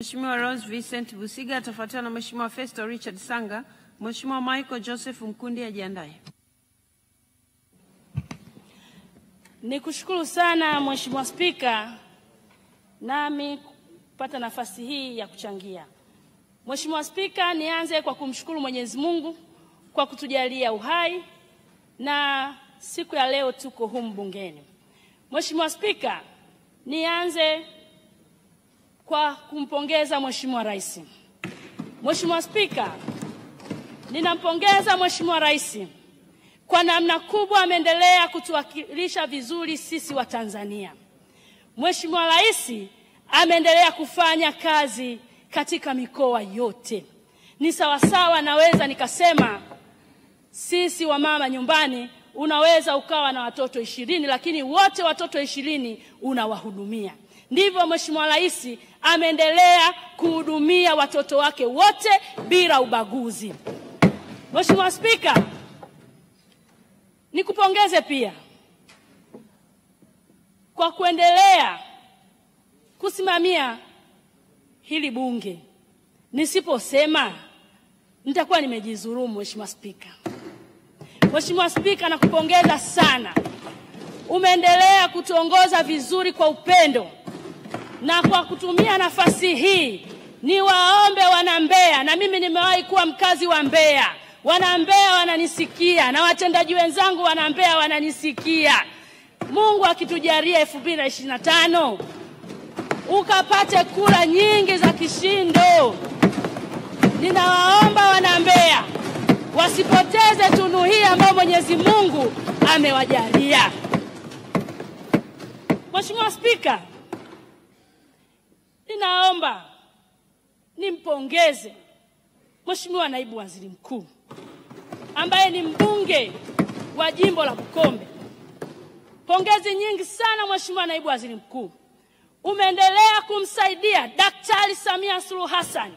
Mheshimiwa Rose Vincent Busiga atafuatiwa na Mheshimiwa Festo Richard Sanga. Mheshimiwa Michael Joseph Mkundi ajiandae. Nikushukuru sana Mheshimiwa Spika nami kupata nafasi hii ya kuchangia. Mheshimiwa Spika, nianze kwa kumshukuru Mwenyezi Mungu kwa kutujalia uhai na siku ya leo tuko humu bungeni. Mheshimiwa Spika, nianze kwa kumpongeza Mheshimiwa Rais. Mheshimiwa Spika, ninampongeza Mheshimiwa Rais kwa namna kubwa ameendelea kutuwakilisha vizuri sisi wa Tanzania. Mheshimiwa Rais ameendelea kufanya kazi katika mikoa yote. Ni sawasawa, naweza nikasema sisi wa mama nyumbani unaweza ukawa na watoto 20 lakini wote watoto 20 unawahudumia. Ndivyo Mheshimiwa Rais ameendelea kuhudumia watoto wake wote bila ubaguzi. Mheshimiwa Spika, nikupongeze pia kwa kuendelea kusimamia hili bunge. Nisiposema nitakuwa nimejidhulumu Mheshimiwa Spika. Mheshimiwa Spika, nakupongeza sana. Umeendelea kutuongoza vizuri kwa upendo. Na kwa kutumia nafasi hii niwaombe wana Mbeya, na mimi nimewahi kuwa mkazi wa Mbeya. Wana Mbeya wananisikia na watendaji wenzangu wana Mbeya wananisikia. Mungu akitujalia 2025 ukapate kura nyingi za kishindo. Ninawaomba wana Mbeya wasipoteze tunu hii ambayo Mwenyezi Mungu amewajalia. Mheshimiwa Spika, ninaomba nimpongeze Mheshimiwa Naibu Waziri Mkuu ambaye ni mbunge wa jimbo la Bukombe. Pongezi nyingi sana Mheshimiwa Naibu Waziri Mkuu. Umeendelea kumsaidia Daktari Samia Suluhu Hassan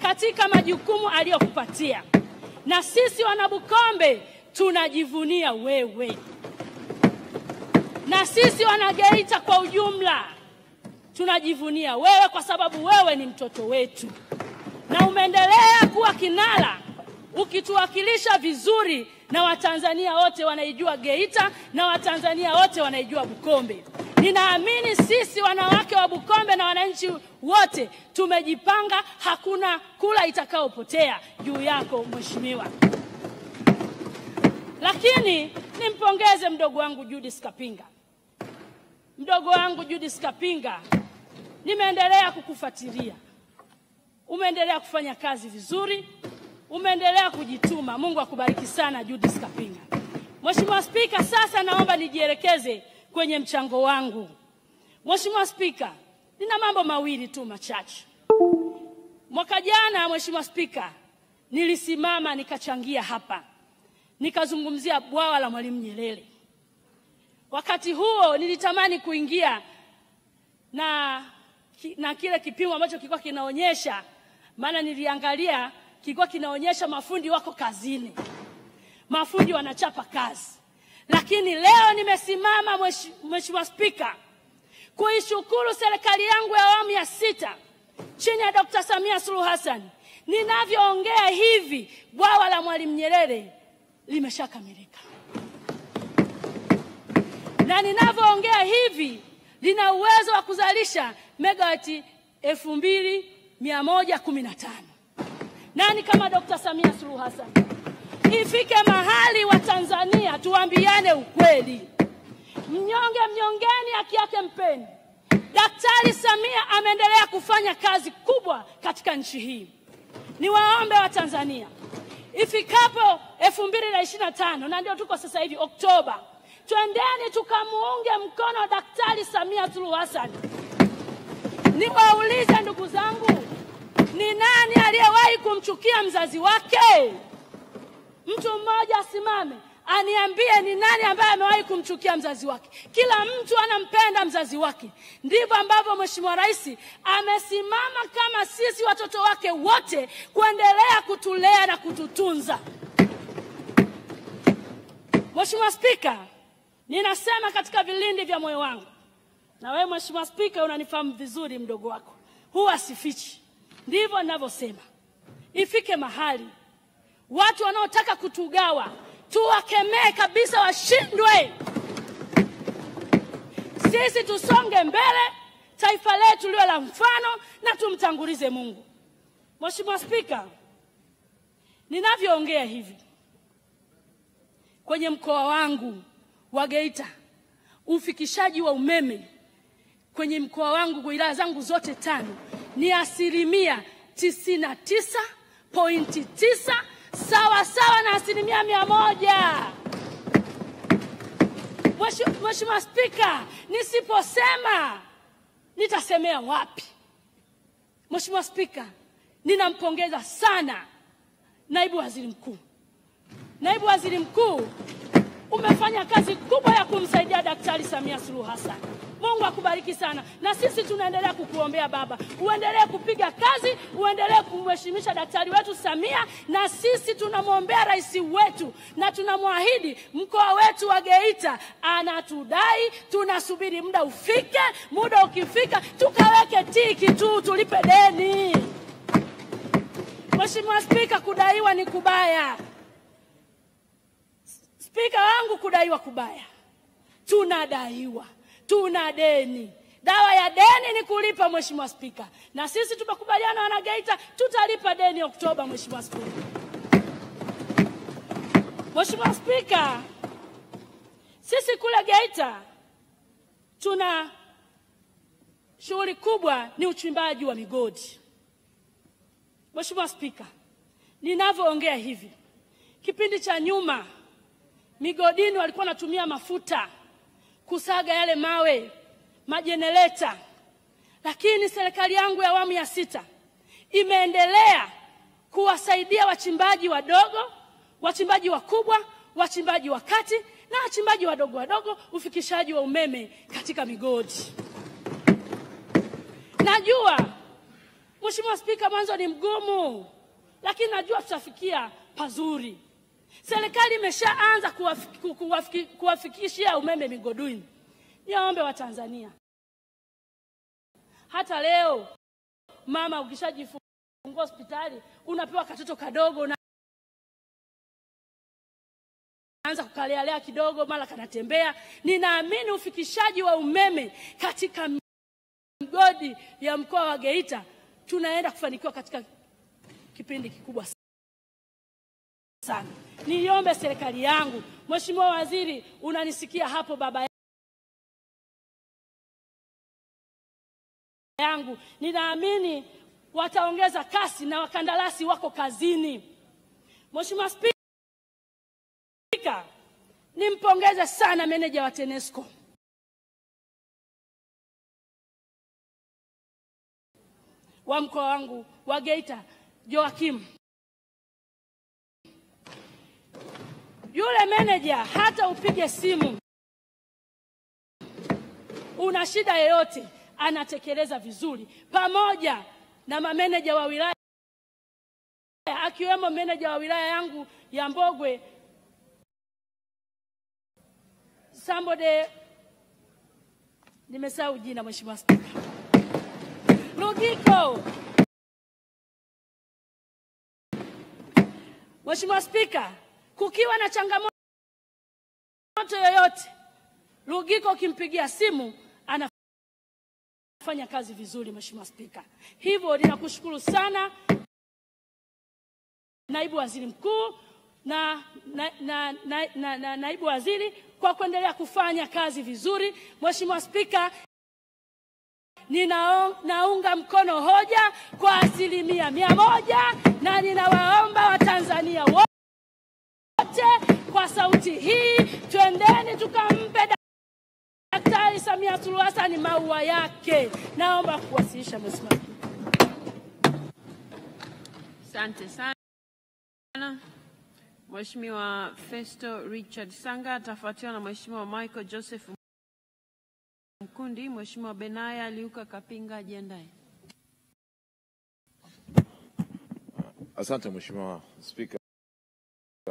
katika majukumu aliyokupatia. Na sisi wana Bukombe tunajivunia wewe. Na sisi wana Geita kwa ujumla tunajivunia wewe kwa sababu wewe ni mtoto wetu. Na umeendelea kuwa kinara ukituwakilisha vizuri, na Watanzania wote wanaijua Geita na Watanzania wote wanaijua Bukombe. Ninaamini sisi wanawake wa Bukombe na wananchi wote tumejipanga, hakuna kula itakayopotea juu yako mheshimiwa. Lakini nimpongeze mdogo wangu Judith Kapinga. Mdogo wangu Judith Kapinga, nimeendelea kukufuatilia. Umeendelea kufanya kazi vizuri, umeendelea kujituma. Mungu akubariki sana Judith Kapinga. Mheshimiwa Spika, sasa naomba nijielekeze kwenye mchango wangu. Mheshimiwa Spika, nina mambo mawili tu machache. Mwaka jana Mheshimiwa Spika, nilisimama nikachangia hapa. Nikazungumzia bwawa la Mwalimu Nyerere. Wakati huo nilitamani kuingia na kile kipimo ambacho kilikuwa kinaonyesha, maana niliangalia kilikuwa kinaonyesha mafundi wako kazini. Mafundi wanachapa kazi. Lakini leo nimesimama Mheshimiwa Spika kuishukuru serikali yangu ya awamu ya 6 chini ya Dr. Samia Suluhu Hassan. Ninavyoongea hivi, bwawa la Mwalimu Nyerere limeshakamilika. Na ninavyoongea hivi lina uwezo wa kuzalisha megawati 2115. Nani kama Dr. Samia Suluhu Hassan? Ifike mahali wa Tanzania tuambiane ukweli. Mnyonge mnyongeni, haki yake mpeni. Daktari Samia ameendelea kufanya kazi kubwa katika nchi hii. Niwaombe wa Tanzania, ifikapo 2025, na ndio tuko sasa hivi Oktoba, twendeni tukamuunge mkono Daktari Samia Suluhu Hassan. Niwaulize ndugu zangu, ni nani aliyewahi kumchukia mzazi wake? Mtu mmoja asimame aniambie ni nani ambaye amewahi kumchukia mzazi wake. Kila mtu anampenda mzazi wake. Ndivyo ambavyo Mheshimiwa Rais amesimama kama sisi watoto wake wote kuendelea kutulea na kututunza. Mheshimiwa Spika, ninasema katika vilindi vya moyo wangu, na wewe Mheshimiwa Spika unanifahamu vizuri mdogo wako. huwa sifichi, ndivyo ninavyosema. Ifike mahali watu wanaotaka kutugawa tuwakemee kabisa, washindwe. Sisi tusonge mbele, taifa letu liwe la mfano na tumtangulize Mungu. Mheshimiwa Spika, ninavyoongea hivi, kwenye mkoa wangu wa Geita, ufikishaji wa umeme kwenye mkoa wangu kwa wilaya zangu zote 5 ni 99.9%, sawa sawa na 100%. Mheshimiwa Spika, nisiposema nitasemea wapi? Mheshimiwa Spika, ninampongeza sana Naibu Waziri Mkuu. Naibu Waziri Mkuu, umefanya kazi kubwa ya kumsaidia Daktari Samia Suluhu Hassan. Mungu akubariki sana. Na sisi tunaendelea kukuombea baba, uendelee kupiga kazi, uendelee kumheshimisha daktari wetu Samia, na sisi tunamwombea rais wetu na tunamwahidi mkoa wetu wa Geita anatudai, tunasubiri muda ufike, muda ukifika tukaweke tiki tu tulipe deni. Mheshimiwa Spika, kudaiwa ni kubaya. Spika wangu, kudaiwa kubaya. Tunadaiwa, tuna deni. Dawa ya deni ni kulipa, Mheshimiwa Spika. Na sisi tumekubaliana wana Geita tutalipa deni Oktoba, Mheshimiwa Spika. Mheshimiwa Spika, sisi kule Geita tuna shughuli kubwa, ni uchimbaji wa migodi. Mheshimiwa Spika, ninavyoongea hivi, kipindi cha nyuma migodini walikuwa wanatumia mafuta kusaga yale mawe, majenereta. Lakini serikali yangu ya awamu ya 6 imeendelea kuwasaidia wachimbaji wadogo, wachimbaji wakubwa, wachimbaji wa kati na wachimbaji wadogo wadogo ufikishaji wa umeme katika migodi. Najua Mheshimiwa Spika, mwanzo ni mgumu, lakini najua tutafikia pazuri. Serikali imeshaanza kuwafikishia umeme migodini. Niombe wa Tanzania, hata leo mama ukishajifungua hospitali unapewa katoto kadogo na anza kukalealea kidogo, mara kanatembea. Ninaamini ufikishaji wa umeme katika migodi ya mkoa wa Geita tunaenda kufanikiwa katika kipindi kikubwa sana. Niombe serikali yangu, Mheshimiwa Waziri, unanisikia hapo baba yangu, ninaamini wataongeza kasi na wakandarasi wako kazini. Mheshimiwa Spika, nimpongeze sana meneja wa TANESCO wa mkoa wangu wa Geita, Joakim. Yule meneja hata upige simu una shida yoyote, anatekeleza vizuri, pamoja na mameneja wa wilaya, akiwemo meneja wa wilaya yangu ya Mbogwe Sambode, nimesahau jina Mheshimiwa Spika, Lugiko. Mheshimiwa Spika, kukiwa na changamoto yoyote, Lugiko ukimpigia simu anafanya kazi vizuri, Mheshimiwa Spika. Hivyo ninakushukuru sana Naibu Waziri Mkuu na Naibu Waziri kwa kuendelea kufanya kazi vizuri. Mheshimiwa Spika, ninaunga mkono hoja kwa 100% na ninawaomba Watanzania wote kwa sauti hii, twendeni tukampe Daktari Samia Suluhu Hassan maua yake. Naomba kuwasilisha Mheshimiwa. Asante sana. Mheshimiwa Festo Richard Sanga atafuatiwa na Mheshimiwa Michael Joseph Mkundi. Mheshimiwa Benaya Liuka Kapinga ajiandae. Asante Mheshimiwa Spika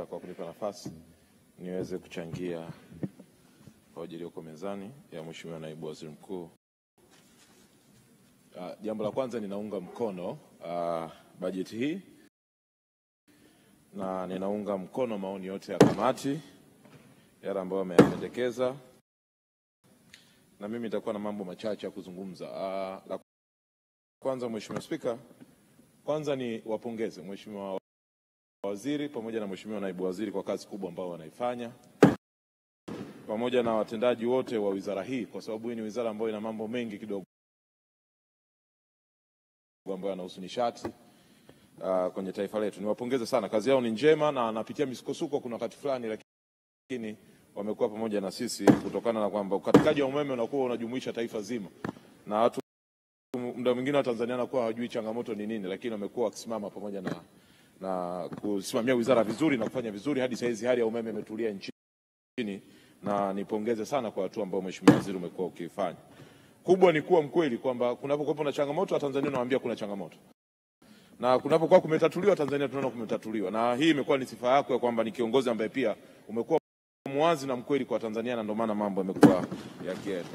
kwa kunipa nafasi niweze kuchangia hoja iliyoko mezani ya Mheshimiwa Naibu Waziri Mkuu Jambo la kwanza, ninaunga mkono bajeti hii na ninaunga mkono maoni yote ya kamati yale ambayo wameyapendekeza, na mimi nitakuwa na mambo machache ya kuzungumza. La kwanza, Mheshimiwa Spika, kwanza ni wapongeze Mheshimiwa Waziri pamoja na Mheshimiwa Naibu Waziri kwa kazi kubwa ambayo wanaifanya, pamoja na watendaji wote wa wizara hii, kwa sababu hii ni wizara ambayo ina mambo mengi kidogo ambayo yanahusu nishati kwenye taifa letu. Niwapongeze sana, kazi yao ni njema na wanapitia misukosuko kuna wakati fulani, lakini wamekuwa pamoja na sisi kutokana na kwamba ukatikaji wa umeme unakuwa unajumuisha taifa zima, na watu muda mwingine wa Tanzania wanakuwa hawajui changamoto ni nini, lakini wamekuwa wakisimama pamoja na kusimamia wizara vizuri na kufanya vizuri hadi saizi hali ya umeme imetulia nchini, na nipongeze sana kwa hatua ambayo Mheshimiwa Waziri umekuwa ukifanya. Kubwa ni kuwa mkweli kwamba kunapokuwa na changamoto wa Tanzania tunawaambia kuna changamoto, na kunapokuwa kumetatuliwa Tanzania tunaona kumetatuliwa, na hii imekuwa ni sifa yako ya kwamba ni kiongozi ambaye pia umekuwa mwazi na mkweli kwa Tanzania, na ndio maana mambo yamekuwa yakienda.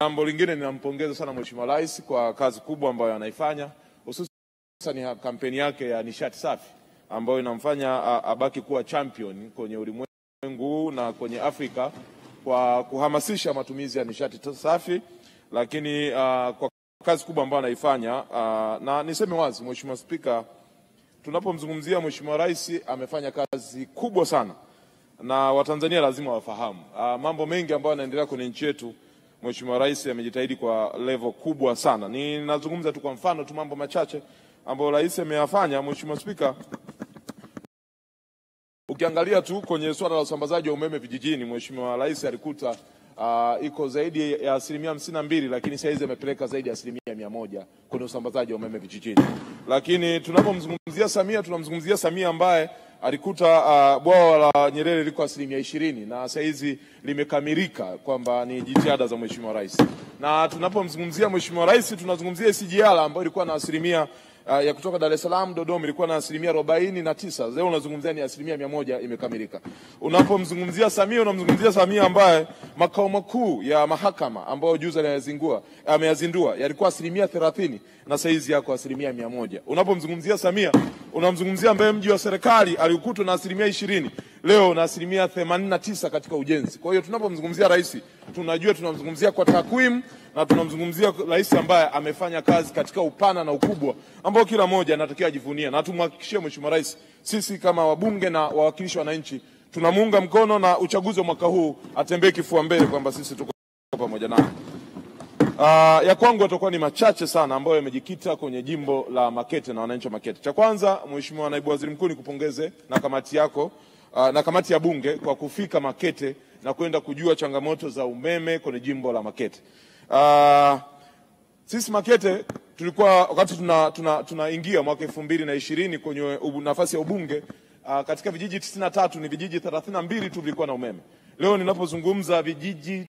Jambo lingine, ninampongeza sana Mheshimiwa Rais kwa kazi kubwa ambayo anaifanya, hususan kampeni yake ya nishati safi ambayo inamfanya abaki kuwa champion kwenye ulimwengu na kwenye Afrika kwa kuhamasisha matumizi ya nishati safi, lakini kwa kazi kubwa ambayo anaifanya. Na niseme wazi, Mheshimiwa Spika, tunapomzungumzia Mheshimiwa Rais amefanya kazi kubwa sana na Watanzania lazima wafahamu. Mambo mengi ambayo yanaendelea kwenye nchi yetu, Mheshimiwa Rais amejitahidi kwa level kubwa sana. Ninazungumza tu kwa mfano tu mambo machache ambayo Rais ameyafanya. Mheshimiwa Spika, ukiangalia tu kwenye swala la usambazaji wa umeme vijijini, Mheshimiwa Rais alikuta iko zaidi ya 52%, lakini saizi amepeleka zaidi ya 100% kwenye usambazaji wa umeme vijijini. Lakini tunapomzungumzia Samia, tunamzungumzia Samia ambaye alikuta bwawa la Nyerere liko 20% na saizi limekamilika, kwamba ni jitihada za Mheshimiwa Rais. Na tunapomzungumzia Mheshimiwa Rais tunazungumzia SGR ambayo ilikuwa na asilimia ya kutoka Dar es Salaam Dodoma ilikuwa na 49%. Leo unazungumzia ni 100% imekamilika. Unapomzungumzia Samia, unamzungumzia Samia ambaye makao makuu ya mahakama ambayo juzi ameyazindua yalikuwa 30% na saizi yako 100%. Unapomzungumzia Samia, unamzungumzia ambaye mji wa serikali alikutwa na 20%, leo na 89% katika ujenzi. Kwa hiyo tunapomzungumzia rais, tunajua tunamzungumzia kwa takwimu na tunamzungumzia rais ambaye amefanya kazi katika upana na ukubwa ambao kila mmoja anatakiwa ajivunia. Na tumhakikishie Mheshimiwa Rais, sisi kama wabunge na wawakilishi wananchi tunamuunga mkono, na uchaguzi wa mwaka huu atembee kifua mbele kwamba sisi tuko pamoja naye. Ya kwangu yatakuwa ni machache sana ambayo yamejikita kwenye jimbo la Makete na wananchi wa Makete. Cha kwanza, Mheshimiwa Naibu Waziri Mkuu, nikupongeze na kamati yako na kamati ya bunge kwa kufika Makete na kwenda kujua changamoto za umeme kwenye jimbo la Makete. Sisi Makete tulikuwa wakati tunaingia mwaka 2020 kwenye nafasi ya ubunge, katika vijiji 93 ni vijiji 32 tu vilikuwa na umeme. Leo ninapozungumza vijiji